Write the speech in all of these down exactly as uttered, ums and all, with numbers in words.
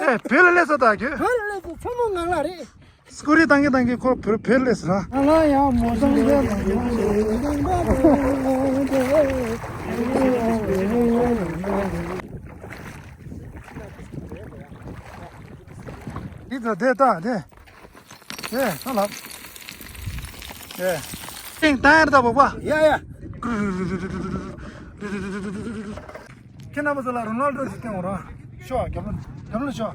ཨེ། བོད་ལ་སླེབས་ས་ད་གི། བོད་ལ་སླེབས་ས་མཚོ་མོ་ངང་ལ་རེད། སྐུ་རི་བཏང་གི་བཏང་གི་ཁོ་བོད་བོད་སླེབས་ས་ར། ང་ལ་ཡང་མོ་བཟང་བས་མ་འདི་ད་དེ་ད་དེ། དེ་ད་ལབ། དེ། ཏིང་ཏང་ཡར་ད་བོག་པ། ཡ་ཡ། ཁྱེད་རྣམ་པ་ཚོ་ལ་རོ་ནལ་ཌོ་ཞིག་སྟོན་འོང་ར། ཤོག་རྒྱབ་ལོ། རྒྱབ་ལོ་ཤོག་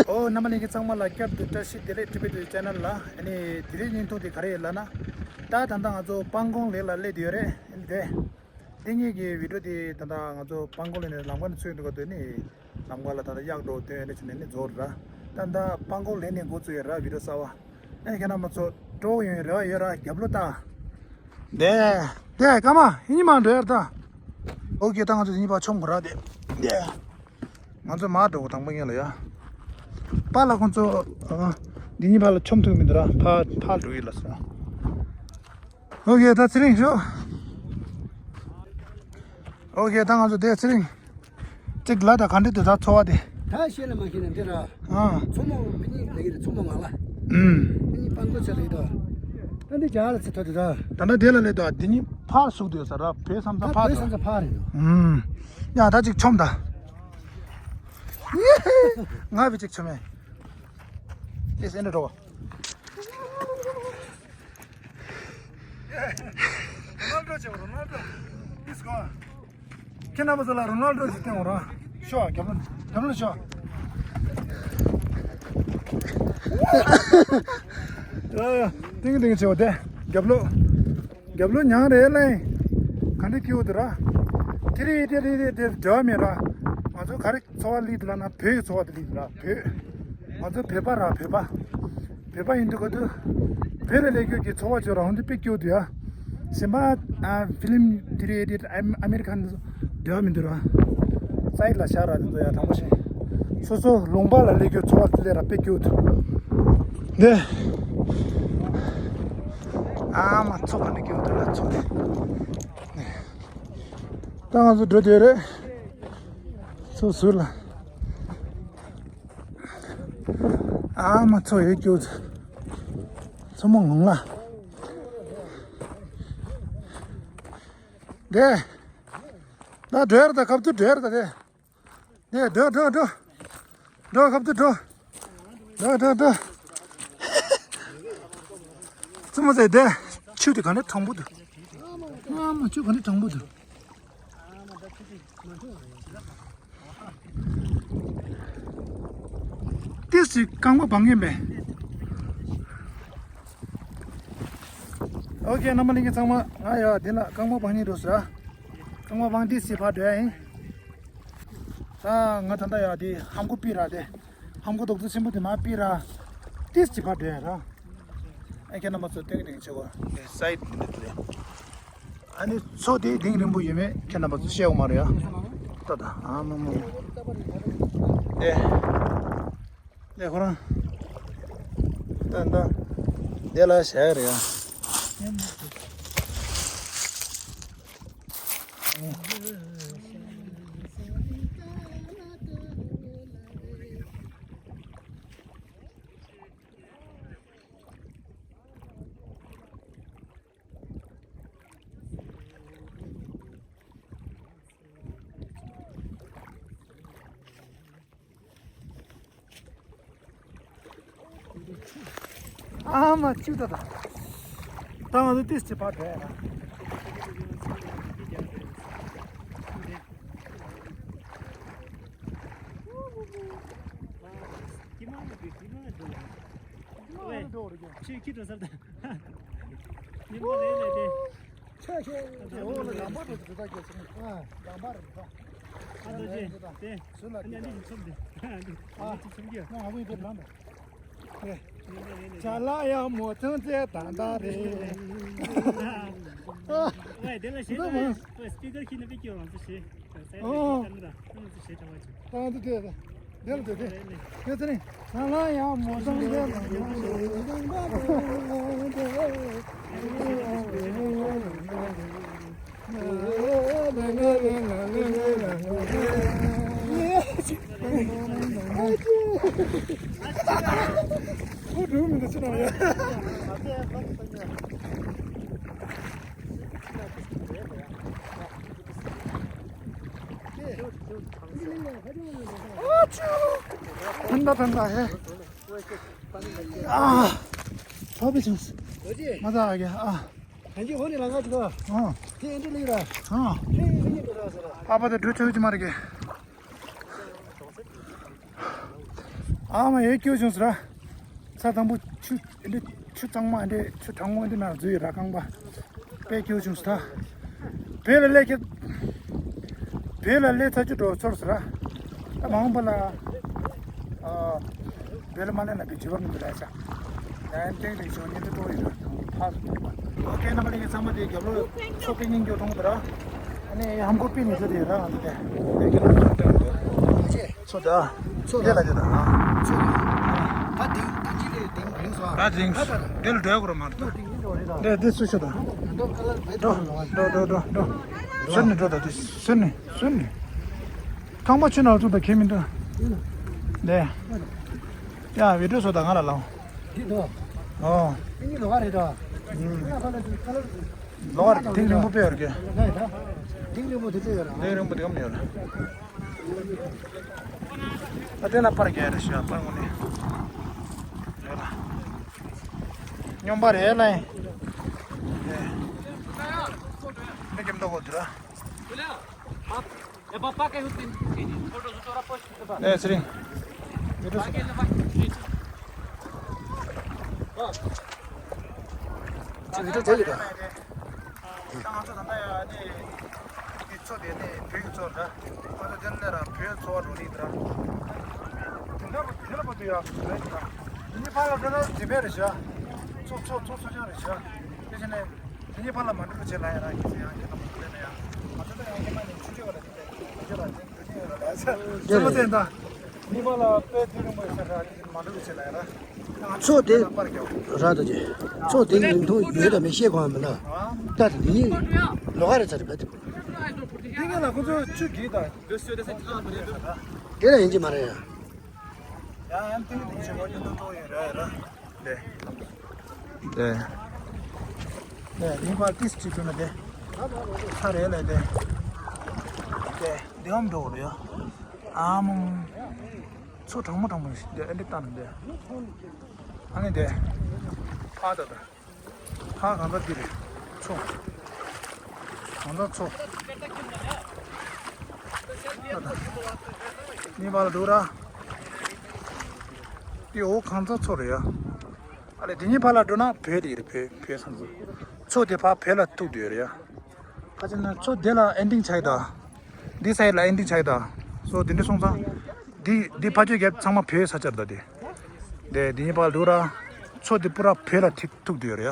ཨོ། རྣམ་པ་ལྷན་རྒྱས་ཚང་མ་ལ་བསྐྱར་དུ་བཀྲ་ཤིས་བདེ་ལེགས། ཊི་བི་ཊུ་ཆེ་ནལ་ལ། ཨ་ནི་དེ་རིང་བརྙན་ཐུང་དེ་ག་རེ་ཡིན་ལབ་ན། ད་ད་ལྟ་ང་ཚོ་སྤང་གོང་ལེན་ལ་སླེབས་བསྡད་ཡོད་རེད། ཨ་ནི་དེ། འདི་གཉིས་ཀྱི་བི་ཌིའོ་དེ་ད་ལྟ་ང་ཚོ་སྤང་གོང་ལེན་ནས་ལམ་ཁ་ནས་ཚུད་འདུག་ག་དེ་ནི། ལམ་ཁ་ལ་ད་ལྟ་གཡག་འགྲོ་སྟོན་ཡ་ནི་བྱས་ནས་ནི་རྫོགས་ར། ད་ལྟ་སྤང་གོང་ལེན་ནས་འགོ་བཙུགས་ཡོད་ར། བི་ཌིའོ་གསར་པ། ཨེ། ཁྱེད་རྣམ་པ་ཚོ་སྤྲོ་པོ་ཡོང་རེ་བ་ཡོད་ར། རྒྱབ་ལོ་ལྟ། དེ་དེ་སྐར་མ་ཡིན་མ་འགྲོ་ཡར་ལྟ། ཨོ་ཁེ། ད་ང་ཚོ་དེ་གཉིས་ཕར་མཆོང་དགོས་ར། དེ་དེ། ང་ཚོ་མར་འགྲོ་དགོས། དང་པོ་ཉིད་ལ་ཡ། པཱ་ལགས་ཁོང་ཚོ་ཨ། འདི་གཉིས་ཕར་ལ་མཆོང་ཐུབ་མི་འདུག་ར། ཕར་ཕར་འགྲོ་ཡི་ལ་ཟེར། ཨོ་ཁེ། ད་ཚེ་རིང་ཤོག་ཨོ་ཁེ། ད་ང་ཚོ་དེ་ཚེ་རིང་། གཅིག་ལ་ད་ག་འདྲ་འདུག་ད་ཚོར་བ་དེ། ད་ཤེས་ལ་མ་ཤེས་ན་འདི་ར། ཨ། མཚོ་མོ་མི་གཉིས་ལ་ཡིན། མཚོ་མོ་ངང་ལ། ཨུམ། མི་གཉིས་སྤང་གོང་ཆ་ལ་ཡིན་ད། ད་འདི་རྒྱ་ལ་ཚེ་ཐོ་དེ་ད། ད་ལྟ་དེ་ལ་སླེབས་དུས་འདི་གཉིས་ཕར་ཟུག་དུས་ས་ར། བོད་མཚམས་ས་ཕར་བོད་དུ། མཚམས་ས་ཕར་རེད། ཨུམ། ཡ་ད་གཅིག་མཆོངས་ད། ང་བི་གཅིག་མཆོངས་མེད། དེ་སེ་འདྲ་འགྲོ། རོ་ནལ་ཌོ་བྱེད། རོ་ནལ་ཌོ། ཨིས་གོ། ཁྱེད་རྣམ་པ་ཚོ་ལ་རོ་ནལ་ཌོ་ཞིག་སྟོན་འོང་ར། ཤོག་རྒྱབ་ལོ། རྒྱབ་ལོ་ཤོག་ཨ། ཏིང་ཏིང་བྱེད་དེ། རྒྱབ་ལོ། རྒྱབ་ལོ་མྱངས་རེད་ལེ། ག་འདྲ་སྐྱིད་པོ་འདུག་ར། དེ་རེད་དེ་རེད་དེ་རེད། འབྲེལ་བ་མེད་ར། ང་ཚོ་ག་རེ་ཚོར་བ་སླེབས་འདུག་ལབ་ན། བོད་ཀྱི་ཚོར་བ་དེ་སླེབས་འདུག་ར། བོད། ང་ཚོ་བོད་པ་ར། བོད་པ། བོད་པ་ཡིན་དུས་ག་དུས། བོད་ལ་སླེབས་རྒྱུ་གི་ཚོར་བ་བྱོས་ར། འོན་ཏེ་དཔེ་སྐྱིད་པོ་འདུག་ཡ། གཞན་པ་ཨ། ཕི་ལིམ་དེ་རེད་དེ་རེད། ཨ་མེ་རི་ཁན་འབྲེལ་བ་མི་འདུག་ར། སའིཌ་ལ་བཞག་ར། དེ་ཚོ་ཡ་དྲང་པོ་བཤད། སོ་སོ་ལུང་པ་ལ་སླེབས་རྒྱུ་ཚོར་བ་དེ་ལས་ར་དཔེ་སྐྱིད་པོ་འདུག་འདི། ཨ་མ་མཚོ་ག་འདྲ་སྐྱིད་པོ་འདུག་ལ། མཚོ་དེ། ད་ང་ཚོ་འགྲོ་དུས་རེད། མཚོ་ཟུར་ལ། ཨ་མ་མཚོ་ཡོད་རྒྱུ། མཚོ་མོ་ངང་ལ། དེ། ད་འགྲོ་ཡར་ད། ཁབ་ཏུ་འགྲོ་ཡར་ད་དེ། དེ་འགྲོ་འགྲོ་འགྲོ། འགྲོ་ཁབ་ཏུ་འགྲོ། འགྲོ་འགྲོ་འགྲོ། ཙི་མོ་ཟེར་དེ། ཆུ་དེ་ག་འདྲ་དྲང་པོ་འདུག་ཨ་མ་ཆུ་ག་འདྲ་དྲང་པོ་འདུག་ཏིས་ཅིག་རྐང་པ་སྦང་གིན་པས། ཨོ་ཁེ། རྣམ་པ་ལྷན་རྒྱས་ཚང་མ། ང་ཡ་འདི་ལ་རྐང་པ་སྦང་གིན་འགྲོ་ཟེར། རྐང་པ་སྦང་། ཏིས་ཅིག་ཕར་འགྲོ་ཡ་ཡིན། ད་ང་ད་ལྟ་ཡ་འདི་ཧམ་ཁུ་པི་ར་དེ། ཧམ་ཁུ་རྡོག་རྡོག་ཆེན་པོ་དེ་མར་པི་ར། ཏིས་ཅིག་ཕར་འགྲོ་ཡ་ར། ཨ་ཁེ། རྣམ་པ་ཚོ་སྟོན་གི་ཆེ་བ། སའིཌ་འདི་འདི་རེད། ཨ་ནི་མཚོ་དེ་གཏིང་རིང་པོ་ཡོད་མེད་ཁྱེད་རྣམ་པ་ཚོ་ཤེས་ཡོད་མ་རེད་ཡ། ལྟ་ད། ཨ་མ་མ་མ། དེ། དེ་ཁོ་རང་། ད་ད། དེ་ལ་བྱ་ཡ་རེད་ཡ། ཨ་མ་ཆུ་ད་ད། ད་ང་ཚོ་ཏིས་ཅིག་ཕར་བསྡད་ན། ཁྱེད་ཁྱེད་འགྲོ་སར་ད། ཉིན་མོ་རེད་ལས་དེ། ཆ་ཤས་ཡོད་དེ། འོ་ལ་ཡང་པ་རེད་འདུག་ད་རྒྱལ་སྲིད། ཨ། ཡང་པ་རེད་འདུག་ཨ་རྡོ་རྗེ་དེ། ཟུར་ལ་ཨ་ནི་འདི་ཞིག་ཚོམ་དེ། འདི་ཨ་ཞིག་ཚོམ་རྒྱུ། ང་ང་ཚོ་ཡི་དེ་ལམ་དང་། དེ། ཉིན་མོ་རེད་ལས་ཅ་དེ། ལག་ཡག་མོ་ཚང་རྩེ་ད་ད་རེད། ཨ། ཝེ་དེ་ལ་ཞེ་ད། ཝེ་སི་པི་ཀར་ཁྱེར་ནས་པེ་སྐྱོ་རང་ཚོ་ཞེ། ཨོ། ད་ང་ཚོ་ཞེ་ད་བ་ཅིག་ད་ང་ཚོ་དེ། དེ་ལ་དེ་དེ། དེ་ཚེ་ནི། ང་ལ་ཡང་མོ་བཟང་ལས་མ་ཡོང་། ཁོ་འགྲོ་མི་འདུག་ཅི་ན་ཡ། ཕན་པ་ཕན་པ་ཧེ། ཨ། ཐོབ་པའི་བྱུང་། མ་ད་གི་ཨ། གང་ཅི་ཧོ་ནི་ལ་ང་ཅི་ག་ཨ། དེ་ཨེ་འདྲ་ལི་ར། ཨ། ཧེ་ཧེ་ནི་འདྲ་ར་ཟེར་ར། ཨ་ཕ་དེ་འགྲོ་ཆོག་ཅི་མ་རེད་གི། ཨ་མ་ཡེ་སྐྱོ་བྱུང་ཟེར་ར། ས་དང་པོ་ཆུ་འདི་ཆུ་གཙང་མ་འདི་ཆུ་གྲང་མོ་འདི་ན་འཛུལ་ཡོད་ར་རྐང་པ། དཔེ་སྐྱོ་བྱུང་ཟེར་ད། བོད་ལ་སླེབས་ཀྱི། བོད་ལ་སླེབས་ཚར་རྒྱུ་འགྲོ་ཚོར་ཟེར་ར། ད་མ་འོངས་པ་ལ། ཨ། བོད་ལ་མ་སླེབས་ན་བའི་བྱེད་པ་མི་འདུག་ལ་ཡ་ཆ། ཡང་ཏིང་རིང་ཤོ་ཉིན་དུ་ཏོ་ཡོད་ར་ཐང་ཕ་སུ་ཐོག་པ། ཨོ་ཁེ་ན་མ་ལི་གི་ཚང་མ་དེ་རྒྱབ་ལོ་ཚོ་པི་ཉིན་འགྱོ་ཐོང་དུ་ར། ཨ་ནི་ཧམ་གོ་པི་ནི་ཚོ་དེ་ར་ང་ཚོ་དེ། ཚོ་ད། ཚོ་ད། དེ་ལ་དེ་ད། ཚོ་ད། ད་དེང་དེང་ཅི་ལས་དེང་རིང་སོ། ད་དེང་། དེ་ལ་འགྲོ་ཡ་གོ་ར་མ་རེད་ད། དེ་དེ་སུ་ཤོ་ད། འགྲོ་འགྲོ་འགྲོ་འགྲོ་འགྲོ། ཟེར་ནས་འགྲོ་ད་དེ་ཟེར་ནས་ཟེར་ནས། ཁང་པ་ཆུ་ནང་བཙུགས་ད་ཁེ་མི་འདུག་ལས། ཡ་བི་ཏྲོ་སོ་ད་ང་ལ་ལའོ། འདི་འདུག་ཨོ། ཨ་ནི་ལོག་ག་རེད་དོ། ལོག་ག་རེད་དིང་རིང་པོ་དཔེ་ཡོད་རྒྱུ། དིང་རིང་པོ་དེ་ཚོ་ཡོད་ར། དིང་རིང་པོ་དེ་གམ་ཡོད་ར། ཨ་དེ་ན་པར་རྒྱག་རེད་ཤག་པར་ངོ་ནས། ཡོད་ར། སྙོམས་པ་རེད་ལ། འདི་ཀེམ་ཏོ་གོ་དུ་ར། ए पापा के होते हैं। फोटो से थोड़ा पोस्ट करता। ए श्री। वीडियो से। ཚོ་ཡིན་འགྲོ་བྱེད་ཀྱི་རེད། ད་ང་ཚོ་ད་ལྟ་ཡ་ནི་ཚོ་དེ་ནི་བོད་ཀྱི་ཚོ་རེད། ང་ཚོ་དེ་ནས་ར་བོད་ཚོ་བ་འགྲོ་ནི་རེད། དེ་འདྲ་བོད་ལ་བ་དུ་ཡ་རེད་ད། དེ་ནི་ཕ་ལ་འགྲོ་ན་དེ་བས་རེད་ཤག་ཚོ་ཚོ་ཚོ་ཚོ་ཅང་རེད་ཤག་དེ་བཞིན་ནས། དེ་ཉིད་ཕར་ལ་མ་འགྲོ་བྱེད་ལ་ཡ་ར་གི་ཚེ་ཡང་ཁྱེད་དང་མ་འགྲོ་ན་ཡ། ང་ཚོ་ད་ཡང་ཁྱེད་མ་ནས་ཆུ་ཆེ་བ་ལ་དེ་ལྟ་ཡིན་ཆུ་ཆེ་བ་ལ་དེ་འགྲོ་ཆེ་ཡོད་ལ་ལ་ས། ཆུ་མ་ཚན་ད། ཉིད་ཕར་ལ་དཔེ་དུས་རིང་པོ་ཡོད་ས་ར་གི་མ་འགྲོ་བྱེད་ལ་ཡ་ར། ཚོ་དེ་ར་ད་ཅེ། ཚོ་དེ་ཉིན་ཐུང་ཡོད་དམ་མེད་ཤེས་གོ་བ་མིན་ན། ད་དེ་ནི་ལོ་ག་རེ་ཚར་བ་དེ། དེ་ག་ལ་ཁོ་ཚོ་ཆུ་གི་ད། དེ་ལ་ཡིན་གྱི་མ་རེད་ཡ། ཡང་ཡང་ཏིང་ཏིང་ཆེ་བ་ཉིན་ཐུང་ཐུང་ཡོད་ར་ཡ་ར། དེ། དེ། དེ་ཉིན་པར་ཏིས་ཅི་ཐུན་ན་དེ། ཚ་རེ་ལས་དེ། དེ་དེའམ་འགྲོ་རེ་ཡ། ཨ་མོ། ཚོ་གྲང་མོ་གྲང་མོ་ཞིག་དེ་ཨེ་འདྲ་བཏང་དེ། ཨ་ནི་དེ། ཕ་ད་ད། ཕ་གང་ད་དེ་རེད། ཚོ། གང་ད་ཚོ། ད་ད། ཉིན་པར་འགྲོ་ར། དེ་འོ་གང་ད་ཚོ་རེད་ཡ། ཨ་ལས་དེ་ཉིད་ཕར་ལ་འགྲོ་ན་བོད་དེ་རེད། བོད་བོད་ཚང་ཚོ། ཚོ་དེ་ཕར་བོད་ལ་ཐུག་དུས་རེད་ཡ། ཁ་ཅིག་ན་ཚོ་དེ་ལ་ཨེན་ཌིང་ཆགས་ད། འདི་སའི་ལ་ཨེན་ཌིང་ཆགས་ད། སོ་དེ་འདྲ་སོང་ཙང་། འདི་འདི་ཕ་ཆོས་རྒྱབ་ཚང་མ་བོད་ས་ཆར་ད་དེ། དེ་དེ་ཉིད་ཕར་འགྲོ་ར། ཚོ་དེ་པུ་ར་བོད་ལ་ཐིག་ཐུག་དུས་རེད་ཡ།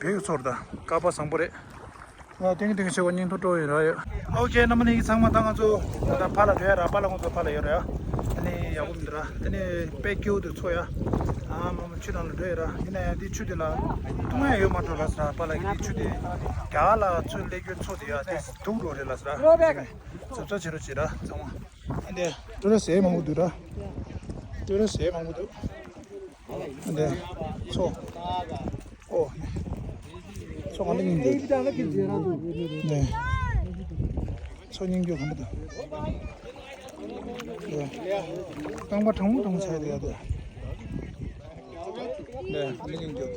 བོད་ཚོར་ད་ཀ་པ་བཟང་པོ་རེད། ང་ཏིང་ཏིང་ཆེ་བ་སྙིང་ཐོ་སྤྲོ་ཡོད་ར་ཡོད། ཨོ་ཁེ་རྣམ་པ་ནི་ཚང་མ་ད་ང་ཚོ་ད་ཕ་ལ་འགྲོ་ཡ་ར། པཱ་ལགས་ཁོང་ཚོ་ཕ་ལ་ཡོད་ར་ཡ། ཨ་ནི་ཡག་པོ་མི་འདུག་ར། ཨ་ནི་དཔེ་སྐྱིད་པོ་འདུག་ཚོ་ཡ། ཨ་མ་མ་ཆུ་ནང་ལ་འགྲོ་ཡ་ར། ཡིན་ན་ཡང་འདི་ཆུ་དེ་ལ་འཐུང་ཡ་ཡོད་མ་འགྲོ་ལ་ཟེར་ར། པཱ་ལགས་ཀྱིས་འདི་ཆུ་དེ་རྒྱ་གར་ལ་ཚུར་སླེབས་རྒྱུ་ཚོ་དེ་ཡ་དེ་དུག་རོ་རེད་ལ་ཟེར་ར། གཟབ་གཟབ་བྱེད་རོགས་བྱེད་ར་ཚང་མ། ཨ་འདི་ཏུ་ར་སེ་མང་པོ་འདུག་ར། ཏུ་ར་སེ་མང་པོ་འདུག་ཨ་འདི་ཚོ། ཨོ། ཚོ་གང་ལ་སྙིང་རྗེ། ནས། ཚོ་སྙིང་རྗེ་གང་འདྲ་དང་། ཡ། རྐང་པ་གྲང་མོ་གྲང་མོ་ཆགས་ཡོད་ཡ་དེ། ནས་གང་ལ་སྙིང་རྗེ།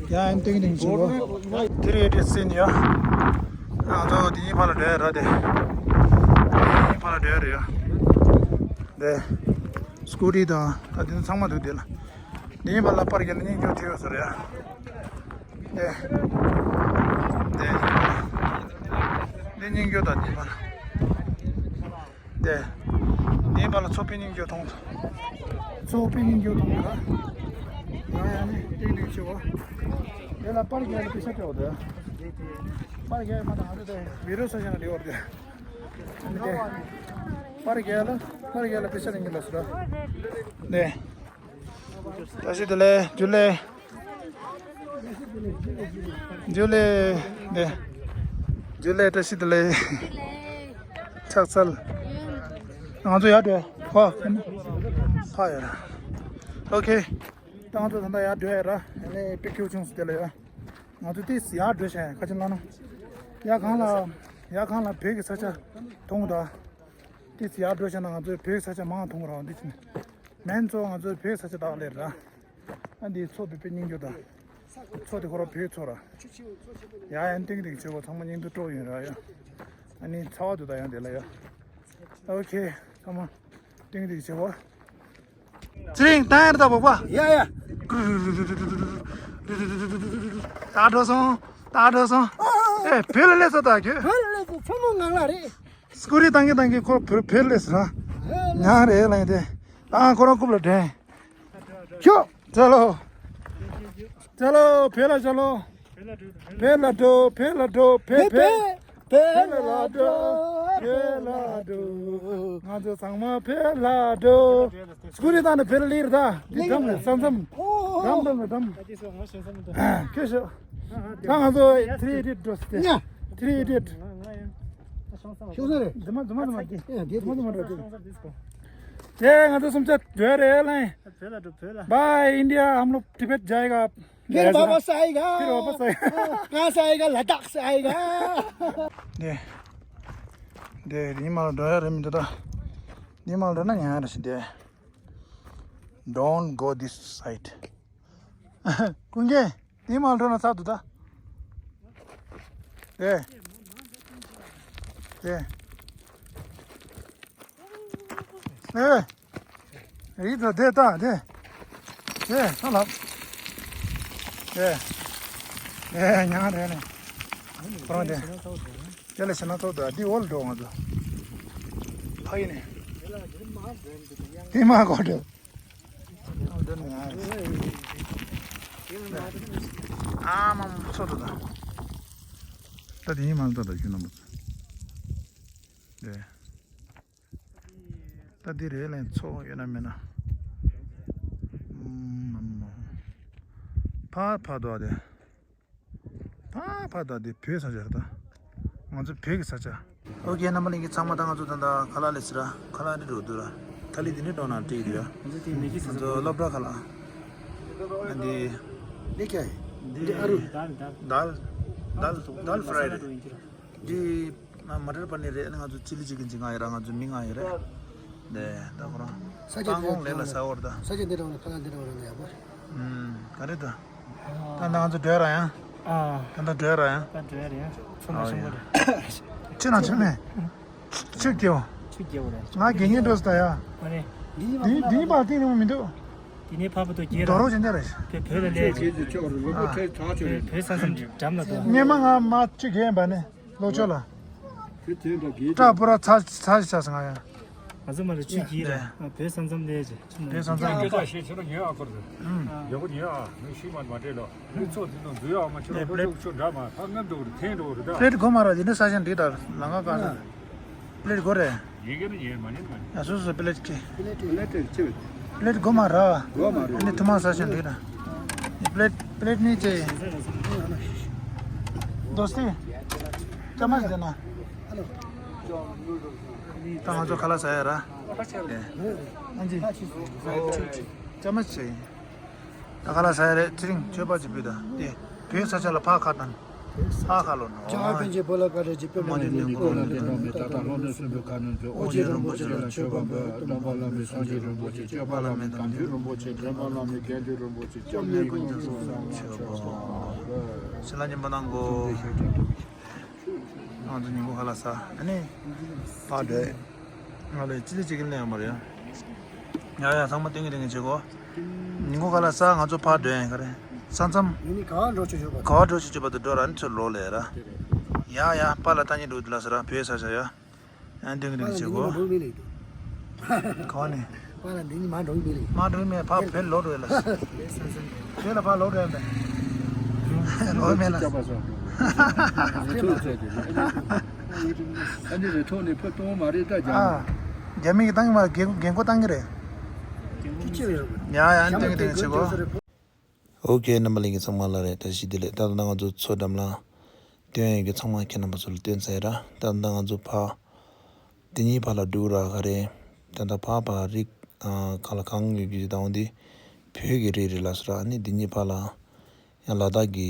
ཡ་ཨན་ཏིང་ཏིང་ཆུ་བོ། དེ་རེད་དེ་སྲིན་ཡ། ང་ཚོ་དེ་གཉིས་ཕར་ལ་འགྲོ་ཡ་ར་དེ། དེ་གཉིས་ཕར་ལ་འགྲོ་ཡ་རེད་ཡ། དེ། སྐུ་ཊི་དང་ད་དེ་ཚང་མ་འདུག་དེ་ལ། དེ་གཉིས་ཕར་ལ་པར་རྒྱག་ན་སྙིང་རྗེ་ཐེབས་ཡོད་ས་རེད་ཡ། དེ། དེ། དེ་སྙིང་རྗེ་དང་དེ་ཕར། དེ། དེའི་བར་ལ་ཚོ་པའི་སྙིང་རྗེ་མཐོང་། ཚོ་པའི་སྙིང་རྗེ་མཐོང་ག་ཡང་ཡང་ནི་ཏིང་ཏིང་ཆེ་བ། དེ་ལ་པར་རྒྱག་ལ་པེ་ཤ་སྤྲད་འོ་དེ། པར་རྒྱག་མ་དང་ང་ཚོ་དེ་བི་རོ་ས་ཞིང་ལ་ཡོད་དེ། དེ། པར་རྒྱག་ལ་པར་རྒྱག་ལ་པེ་ཤ་རིང་གི་ལ་སུ་ར། དེ། བཀྲ་ཤིས་བདེ་ལེགས། ཇུ་ལེ། ཇུ་ལེ། འདི། བདེ་ལེགས། བཀྲ་ཤིས་བདེ་ལེགས། ཕྱག་འཚལ། ང་ཚོ་ཡར་འགྲོ། ཧོ། ཕ་ཡར། ཨོ་ཁེ། ད་ང་ཚོ་ད་ལྟ་ཡར་འགྲོ་ཡ་ར། ཡ་ལེ་པེ་ཁྱེའུ་ཆུང་སུ་དེ་ལ་ཡ། ང་ཚོ་ཏིས་ཡར་འགྲོ་ཤ་ཡ་ཁ་ཆེ་ལ་ན། ཡ་གང་ལ། ཡ་གང་ལ་བོད་ཀྱི་ས་ཆ་མཐོང་ད། ཏིས་ཡར་འགྲོ་ཤ་ན་ང་ཚོའི་བོད་ས་ཆ་མང་མཐོང་ར་འདི་ཆེ་ནི། མེན་ཚོ་ང་ཚོའི་བོད་ས་ཆ་དག་ལེར་ར། ཨ་འདི་མཚོ་བོད་པའི་སྙིང་རྗེ་དང་། མཚོ་དེ་ཁོ་ར་བོད་མཚོ་ར། ཡ་ཡ་ཏིང་ཏིང་བྱེད་པོ་ཚང་མ་སྙིང་དུ་སྤྲོ་ཡོད་ར་ཡ། ཨ་ནི་ཚ་བ་དུ་ད་ཡང་དེ་ལ་ཡ། ཨོ་ཁེ། ཚང་མ་ཏིང་ཏིང་བྱེད་པོ། ཚེ་རིང་ད་ཡར་ད་བོག་པ། ཡ་ཡ། ད་འགྲོ་སོང་། ད་འགྲོ་སོང་། ཨེ་བོད་ལ་སླེབས་སོང་ད་ཁྱོད། བོད་ལ་སླེབས་སོང་། ཚང་མ་ངང་ལ་རེད། སྐུ་རི་བཏང་གི་བཏང་གི་ཁོ་བོད་བོད་སླེབས་སོང་། ཉག་རེད་ལ་ཡིན་ཏེ། ཨ་ཁོ་རང་རྐུབ་ལ་འདྲེན། ཤོག་ཅ་ལོ། ཅ་ལོ་བོད་ལ་ཅ་ལོ། བོད་ལ་འགྲོ་བོད་ལ་འགྲོ་བོད་བོད། བོད་ལ་འགྲོ་བོད་ལ་འགྲོ། ང་ཚོ་ཚང་མ་བོད་ལ་འགྲོ། སྐུ་རི་བཏང་ནས་བོད་ལ་སླེབས་རེད་ད། འདི་འགྲམ་ལ་ས་མཚམས། འགྲམ་འགྲམ་ལ་འགྲམ། ཁྱོད་ཤོག་ད་ང་ཚོ་ཐི་རི་ཨི་ཌི་ཡེཊ་འགྲོ་སྲིད་དེ། ཐི་རི་ཨི་ཌི་ཡེཊ། ཤོག་ས་རེད། རྫི་མ་རྫི་མ་རྫི་མ་རྫི་མ་རྫི་མ་འགྲོ་དེ། དེ་ང་ཚོ་སུམ་ཆ་སྡོད་རེད་ལ། བོད་ལ་འགྲོ་བོད་ལ། भाई इंडिया हम लोग तिब्बत जाएगा। फिर वापस आएगा। फिर वापस आएगा। कहाँ से आएगा? लद्दाख से आएगा। དེ། དེ་རིང་མ་འགྲོ་ཡ་རེད་མི་འདུག་ད། འདི་མ་འགྲོ་ན་ཉན་རེ་ཞིག་དེ། Don't go this side. ཀུན་མཁྱེན། དེ་མ་འགྲོ་ན་ཚར་འདུག་ད། དེ། དེ། ཨེ། རི་དོ་དེ་ལྟ་དེ། དེ་ཚ་ལབ། དེ། དེ་ཉང་རེད་ནས། ཁོ་རང་དེ། དེ་ལ་ཕྱིན་ན་ཚོགས་འདུག་འདི་འོག་ལ་འགྲོ་ང་ཚོ། ཕ་ཡི་ནས། དེ་མ་གོ་འགྲོ། ཨ་མ་མ་ཚོ་དོ་དང་། ད་དེ་ཡིན་མ་ཚོ་དང་ཞུ་ན་མ་ཚོ། དེ། ད་འདི་རེད་ལན་ཚོ་ཡོད་ན་མེད་ན། ཕ་ཕ་དོ་དེ། ཕ་ཕ་ད་དེ་བོད་ས་ཆ་རེད་ད། ང་ཚོ་བོད་ཀྱི་ས་ཆ། ཨོ་ཀེ་རྣམ་པ་ལྷན་རྒྱས་ཚང་མ་ད་ང་ཚོ་ད་ལྟ་ཁ་ལག་ལས་ཟེར་ར་ཁ་ལག་འདི་འགྲོ་འདུག་ར་ཁ་ལི་འདི་འདྲ་འགྲོ་ན་འགྲིག་འདུག་ཡ། ང་ཚོ་སློབ་གྲྭ་ཁ་ལག་ཨ་འདི། འདི་ཀ་ཡི། འདི་ཨ་རུ། དཱལ་དཱལ་དཱལ་ཕ་རའི་རེད། འདི་མ་ཊར་པ་ནིར་རེད། ང་ཚོ་ཅི་ལི་ཅི་ཀན་ཅིག་ང་ཡོད་ར། ང་ཚོ་མི་ལྔ་ཡོད་རེད། ནས་ད་ཁོ་རང་ས་ཆ་སྤང་འདི་གོང་ལས་ལ་ས་འོར་ད། ས་ཆ་འདི་འདྲ་བ་ན་ཁ་ལག་འདི་འདྲ་བ་ར་ན་ཡག་པོ་རེད། ཨུམ། ག་རེ་ད། ད་ང་ཚོ་བྲོས་ར་ཡང་། ཨ། ད་ལྟ་བྲོས་ར་ཡང་། ད་བྲོས་ར་ཡང་། ཚོ་མ་ཨོ་ཆེན་པོ་ཡ། རེད། ཆུ་ནང་ཆུ་མེད། ཆུ་སྐྱེའོ། ཆུ་སྐྱེའོ་རེད། ང་དགེ་བསྙེན་འགྲོ་སྟ་ཡ། ཨ་རེད། འདི་འདི་འདི་པར་ཏིང་རིང་མི་འདུག་དེ་ནས་ཕ་བུ་ཏོ་སྐྱེ་ར། རྡོ་རོགས་ཅན་ཅན་རེད། བོད་བོད་ལ་སླེབས་ཀྱི། ཁྱེད་ཀྱི་ཆོག་རུ་ལོ་ཨ། བོད་བོད་ས་མཚམས་འགྲམ་ལ་ཏོ། སྔས་མ་ང་མ་ཆུ་རྒན་པ་ནས་ལོ་ཆོ་ལ། དེ་དེ་འདྲ་དགེ་སྐྲ་པུ་ར་ཚ་ཚ་ཞིག་ཆགས་སོང་ང་ཡ། ང་ཚོ་མ་ལ་ཆུ་སྐྱེ་ར། བོད་ས་མཚམས་ལས་ཀྱི་ཆུ་མ། བོད་ས་མཚམས་ལས་ཀྱི། ཤེས་ཆེ་རུ་ཉོས་ཨ་ཁོར་དུ། ཡག་པོ་ཉོས་ཨ། མི་ཤི་མ་མ་སྤྲད་ལོ། མི་ཚོ་དེ་ཚོ་འཛུལ་ཡག་མ་ཆེ་ལོ། ལོ་ཆུ་འདྲ་མ་ཐག་ངམ་འགྲོ་རུ་ཐེན་འགྲོ་རུ་ད། པླེ་ཊི་གོ་མ་ར་ཡིན་ན་ས་ཞིང་འདི་ལྟར་ལང་ང་ག་ས། པླེ་ཊི་གོ་རེད། ཡིན་གྱི་རེད་ཡིན་མ་ཡིན་མ་ཡིན། ཡ་སོ་སོ་པླེ་ཊི་ཀི། པླེ་ཊི་ཅི་བས། པླེ་ཊི་གོ་མ་ར། གོ་མ་ར། ཨ་ནི་ཐུ་མ་ས་ཞིང་འདི་ལྟར། པླེ་ཊི་པླེ་ཊི་ནི་ཅི། དོ་སྟི། ཅ་མ་ཞིག་དེ་ན། ད་ང་ཚོ་ཁ་ལག་ཟ་ཡ་ར། ཨ་ཅི། ཅ་མ་ཞིག་ད་ག་ལ་ས་ཡ་རེད། ཚེ་རིང་མཆོད་པ་ཅིག་ཕུལ་དང་། དེ་བོད་ས་ཆ་ལ་ཕ་ཁ་དང་། ཕ་ཁ་ལོ་ནོ། ཇ་པན་ཇི་བོ་ལ་ཀ་རེ་ཇི་པེ་མ་ནི་ནི་ཀོ་ལ་ནི་ཏེ་ནོ་མི་ཏ་ཏ་ལྷོ་ནི་སུམ་བུ་ཁ་ནི་ཛོ། ཨོ་རྒྱན་རིན་པོ་ཆེ་ལ་མཆོད་པ་འབུལ། སྟོན་པ་བླ་མའི་སངས་རྒྱས་རིན་པོ་ཆེ། སྐྱོབ་པ་བླ་མའི་དམ་ཆོས་རིན་པོ་ཆེ། འདྲེན་པ་བླ་མའི་དགེ་འདུན་རིན་པོ་ཆེ། སྐྱབས་གནས་ཀུན་ཀྱང་སྲུང་བར་མཆོད་པ་འབུལ། ཞལ་ལག་མཉེས་པོ་གནང་གོ། ང་ཚོ་ཉིན་གུང་ཁ་ལག་ཟ། ཨ་ནི། ཕར་སྡོད། ང་ལ་ཅི་ལི་ཅི་ཀན་ལེན་ཡོང་བ་རེད། ཡ་ཡ་ཚང་མ་ཏིང་ངེ་ཏིང་ངེ་བྱེད་གོ། ཉིན་གུང་ཁ་ལག་ཟ། ང་ཚོ་ཕར་སྡོད་ཡིན་ག་རེ། ས་མཚམས། ཡིན་ནི་ག་བ་འགྲོ་ཆོག་ཆོག་པ། ག་བ་འགྲོ་ཆོག་ཆོག་པ་དུ་འགྲོ་ར་ནི་ཚུར་ལོག་ལས་ར། ཡ་ཡ་པཱ་ལགས་ལྟ་ཉན་འགྲོ་འདི་ལ་ཟེར་ར་བོད་ས་ཆ་ཡ། ཡང་སྟོན་གྱི་འདུག་བྱེད་གོ། ག་ནས། པཱ་ལགས་འདི་ཉིད་མ་འགྲོ་གི་མི་རེད། མ་འགྲོ་གི་མེད། ཕ་བོད་ལོག་འགྲོ་ཡ་ལ། བོད་ལ་ཕ་ལོག་འགྲོ་ཡ་ལ། ལོག་མེད་ལ། ཨ་ནི་རེ་ཐོག་ནས་ཕུ་གཏོང་མ་རེད་ད་ཨ། རྒྱ་མི་གི་ཏང་གི་མ་རྒན་རྒན་གོ་ཏང་གི་རེད། ཡ་ཡ་སྟོན་གྱི་འདུག་བྱེད་གོ། ཨོ་ཀེ་རྣམ་པ་ལྷན་རྒྱས་ཚང་མ་ལ་རེད། བཀྲ་ཤིས་བདེ་ལེགས། ད་ལྟ་ང་ཚོ་མཚོ་འགྲམ་ལ། སྟོན་ཡོད་ཀྱི་ཚང་མ་ཁྱེད་རྣམ་པ་ཚོ་ལ་སྟོན་ཚར་ཡིན་ར། ད་ལྟ་ང་ཚོ་ཕ་དེ་གཉིས་ཕ་ལ་འགྲོ་ར་ག་རེ། ད་ལྟ་ཕ་ཕ་རི་ཨ་གང་ལ་གང་ཡོད་ཀྱི་དང་འོ་འདི་བོད་ཀྱི་རི་རེད་ལ་སོ་ར། ཨ་ནི་དེ་གཉིས་ཕ་ལ་ཡང་ལ་དྭགས་ཀྱི་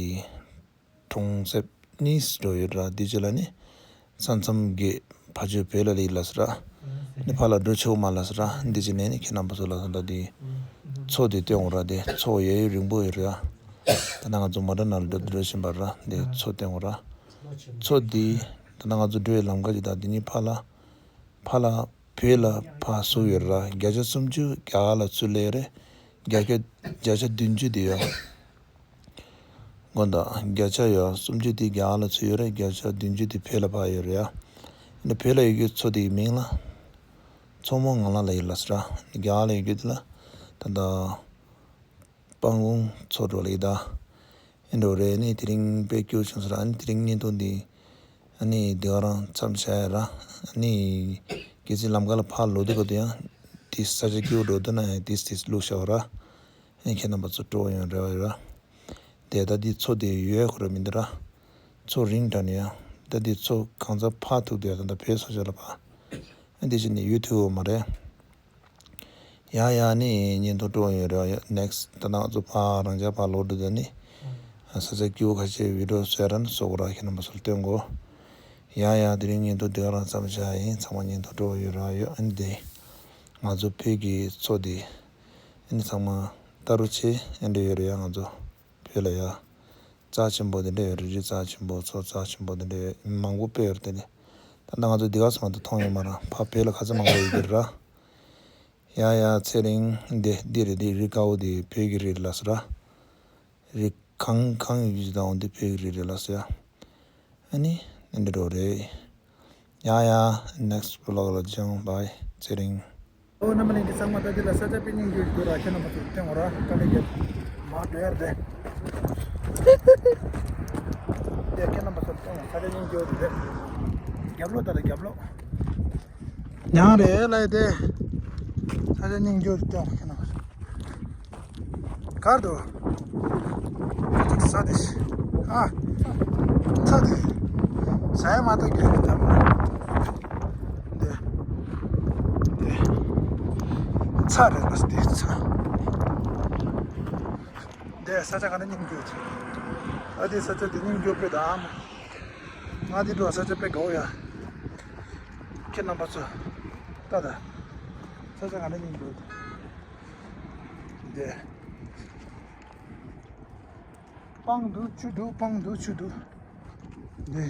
གྲོང་གསེབ་གཉིས་འགྲོ་ཡོད་ར། དེ་རྗེས་ལ་ནི་ས་མཚམས་བརྒལ་ཕ་ཆོས་བོད་ལ་ལེགས་ལ་སོ་ར། ནི་ཕ་ལ་འགྲོ་ཆོག་མ་ལ་སོ་ར། འདི་རྗེས་ནས་ནི་ཁྱེད་རྣམ་པ་ཚོ་ལ་ད་ལྟ་དེ་མཚོ་དེ་སྟོན་འོང་ར། དེ་མཚོ་ཡ་ཡུན་རིང་པོ་ཡོད་ར། ད་ནང་ང་ཚོ་མོ་ཊ་ནང་ལ་འགྲོ་འགྲོ་བཞིན་པ་ར། དེ་མཚོ་སྟོན་འོང་ར། མཚོ་འདི་ད་ནང་ང་ཚོ་འགྲོ་བའི་ལམ་ཁ་ཅིག་དང་དེ་གཉིས་ཕ་ལ་ཕ་ལ་བོད་ལ་ཕ་སུ་ཡོད་ར། བརྒྱ་ཆ་སུམ་ཅུ་རྒྱ་གར་ལ་ཚུར་སླེབས་རེད། བརྒྱ་ཆ་བརྒྱ་ཆ་བདུན་ཅུ་དེ་ཡོད། དགོངས་དག་བརྒྱ་ཆ་ཡོད་སུམ་ཅུ་དེ་རྒྱ་གར་ལ་ཚུར་ཡོད་རེད། བརྒྱ་ཆ་བདུན་ཅུ་དེ་བོད་ལ་ཕ་ཡོད་རེད་ཡ། ཨ་ནི་བོད་ལ་ཡོད་རྒྱུ་མཚོ་དེའི་མིང་ལ་མཚོ་མོ་ངང་ལག་ལ་ཡོད་ལ་སོ་ར། རྒྱ་གར་ལ་ཡོད་རྒྱུ་དེ་ལ་ད་ལྟ་སྤང་ལུང་མཚོ་འགྲོ་ལེགས་ད། ཨེ་འགྲོ་རེད། ནི་དེ་རིང་དཔེ་སྐྱོ་བྱུང་ཟེར། ཨ་ནི་དེ་རིང་བརྙན་ཐུང་འདི་ཨ་ནི་འདི་ག་རང་མཚམས་བཞག་ཡ་ར། ཨ་ནི་གལ་སྲིད་ལམ་ཁ་ལ་ཕར་ལོག་དུས་ག་དུས་ཡང་དེ་ས་ཆ་སྐྱིད་པོ་འགྲོ་འདུག་ན་ཡང་དེ་དེ་བླུགས་བཞག་ར། ཨ་ནི་ཁྱེད་རྣམ་པ་ཚོ་སྤྲོ་པོ་ཡོང་རེ་བ་ཡོད་ར། དེ་ད་འདི་མཚོ་དེ་ཡོད་ཁོ་ར་མི་འདུག་ར། མཚོ་རིང་དྲགས་ནས་ཡང་ད་འདི་མཚོ་གང་ཚ་ཕར་ཐུག་དུས་ད་ལྟ་བོད་ས་ཆ་ལ་ཕར། ཨ་འདི་བྱས་ནས་ཡུལ་ཐུག་ཡོད་མ་རེད། ཡ་ཡ་ནི་བརྙན་ཐུང་སྤྲོ་ཡོད་རེད། ནེག་སི་ཊི་ད་ང་ཚོ་ཕར་རང་ཅག་ཕར་ལོག་འགྲོ་དུས་ནི་ས་ཆ་སྐྱིད་པོ་ཁ་ཤས་བི་ཌི་ཡོ་བཟོས་ར་ནི་བཟོ་དགོས་ར། ཁྱེད་རྣམ་པ་ཚོར་སྟོན་དགོས། ཡ་ཡ་དེ་རིང་བརྙན་ཐུང་འདི་ག་རང་མཚམས་བཞག་ཡིན། ཚང་མ་བརྙན་ཐུང་སྤྲོ་ཡོད་ར་ཡོད། ཨ་ནི་དེ་ང་ཚོ་བོད་ཀྱི་མཚོ་འདི་ཨ་ནི་ཚང་མ་ལྟ་རུ་ཆེ་ཨ་འདྲ་ཡོད་རེད་ཡ། ང་ཚོ་བོད་ལ་ཡ། རྩ་ཆེན་པོ་དེ་འདྲ་ཡོད་རེད། རི་རྩ་ཆེན་པོ་མཚོ་རྩ་ཆེན་པོ་དེ་འདྲ་ཡོད། མི་མང་པོ་དཔེ་ཡོད་རེད་དེ། ད་ལྟ་ང་ཚོ་འདི་ག་སོང་ད་མཐོང་ཡོད་མ་རེད། ཕ་བོད་ལ་ག་ཚོད་མང་པོ་ཡོད་ཀྱི་རེད་ར། ཡ་ཡ་ཚེ་རིང་འདི་འདི་རེད། འདི་རི་དཀར་པོ་འདི་བོད་ཀྱི་རི་རེད་ལ་སོ་ར། རི་གང་གང་ཡོད་ཀྱི་དང་འདི་བོད་ཀྱི་རི་རེད་ལ་སོ་ཡ། ཨ་ནི་འདི་འདྲ་རེད། ཡ་ཡ་ནེག་སི་ཊི་བི་ལོག་ལ་མཇལ་ཡོང་། བྷའི། ཚེ་རིང་། ཨོ་རྣམ་པ་ལྷན་རྒྱས་ཚང་མ་ད་འདི་ལ་ས་ཆ་དཔེ་སྙིང་རྗེ་འདུག་ར། ཁྱེད་རྣམ་པ་ཚོ་སྟོན་འོང་ར། དཀའ་ལས་རྒྱབ་མར་འགྲོ་ཡ་རེད། དེ་ཁྱེད་རྣམ་པ་ཚོ་སྟོན་འོང་། ས་ཆ་སྙིང་རྗེ་པོ་འདུག་རེད། རྒྱབ་ལོགས་ད་ལ་རྒྱབ་ལོགས། ཡང་རེད་ལ་དེ། ས་ཆ་སྙིང་རྗེ་པོ་འདུག་སྟོན་འོང་ཁྱེད་རྣམ་པ་ཚོ། གར་དུ། ས་དེ། ཨ། ས་དེ། ས་ཡ་མ་གཏོགས་རྒྱུ་རེད་དམ། འདི། འདི། ཚ་རེད་པ་འདི་ཚ། འདི་ས་ཆ་ག་འདྲ་སྙིང་རྗེ་ཆེ། ཨ་འདི་ས་ཆ་འདི་སྙིང་རྗེ་དཔེ་དམ། ང་འདི་འགྲོ་ས་ཆ་དཔེ་དགའ་བོ་ཡ། ཁྱེད་རྣམ་པ་ཚོ། ལྟ་ད། ས་ཆ་ག་འདྲ་སྙིང་རྗེ། འདི། སྤང་འདུག་ཆུ་འདུག་སྤང་འདུག་ཆུ་འདུག་འདི།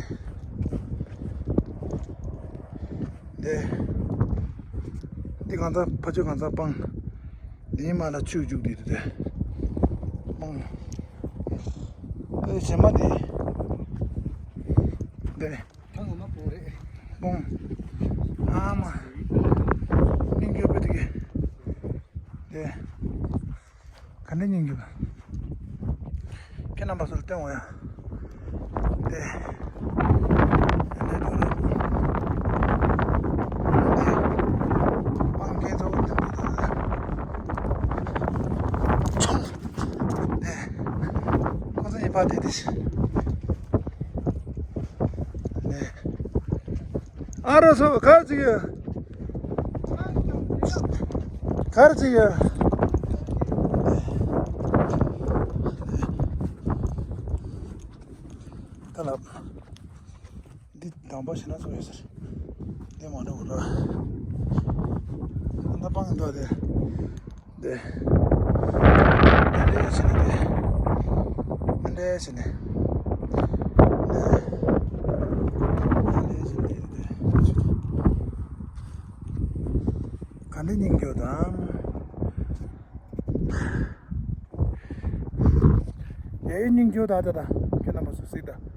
འདི། འདི་གང་ཚ་ཕ་ཆོས་གང་ཚ་སྤང་། འདིའི་མ་ལ་ཆུ་རྒྱུག་འདི་འདུག་སྟེ། སྤང་། འདི་བྱེ་མ་འདི། འདི། ཐང་ངོ་མ་སྤོང་རེད། སྤོང་། ཨ་མ། སྙིང་རྗེ་པོ་འདི་གི། འདི། ག་འདྲ་སྙིང་རྗེ་པོ། ཁྱེད་རྣམ་པ་ཚོར་སྟོན་འོང་ཡ། དེ། དེ་འདྲ་འགྲོ་རེད། དེ། སྤང་རྒན་ཚོ་འདི་འདྲ་འདུག་ད། ཚོང་། དེ། ཁོ་ཚོ་གཉིས་ཕར་དེ་དེ། དེ། ཨ་རོ་སོ་ག་ཅིག་ཡོད། གར་ཅིག་ཡོད། ད་ལ། འདི་དང་པོ་ཞེ་ན་ཚོ་ཡོད་ཟེར། འདི་མ་འགྲོ་གི་ར། ད་སྤང་འདུག་དེ། འདི། འདི་འདྲ་བྱས་ནས་འདི། འདི་འདྲ་བྱས་ནས། འདི། འདི་འདྲ་བྱས་ནས་འདི། ག་འདྲ་སྙིང་རྗེ་དང་། ཡ་ཡི་སྙིང་རྗེ་ད་ད་ད། ཁྱེད་རྣམ་པ་ཚོ་གཟིགས་དང་།